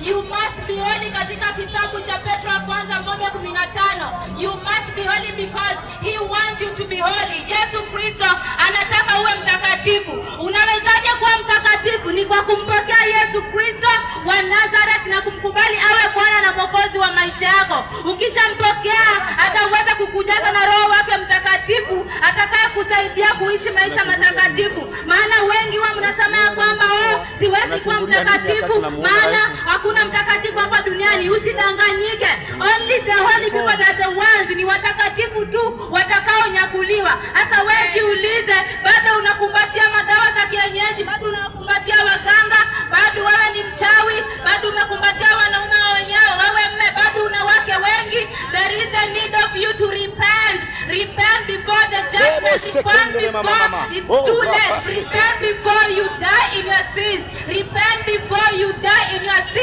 You must be holy katika kitabu cha Petro wa kwanza 1:15. You must be holy because he wants you to be holy. Yesu Kristo anataka uwe mtakatifu. Unawezaje kuwa mtakatifu? Ni kwa kumpokea Yesu Kristo wa Nazareth na kumkubali awe Bwana na Mwokozi wa maisha yako. Ukishampokea, ataweza kukujaza na Roho wake Mtakatifu atakaye kusaidia kuishi maisha matakatifu. Maana wengi wa mnasema ya kwamba, "Oh, siwezi kuwa mtakatifu maana hakuna mtakatifu hapa duniani." Usidanganyike. Only the holy people are the ones, ni watakatifu tu watakaonyakuliwa. Sasa wewe jiulize, bado unakumbatia madawa za kienyeji, bado unakumbatia waganga, bado wewe ni mchawi, bado umekumbatia wanaume wa wenyewe, wewe mme, bado una wake wengi. There is a need of you to repent. Repent before the judgment. Repent before it's too late. Repent before you die in your sins. Repent before you die in your sins.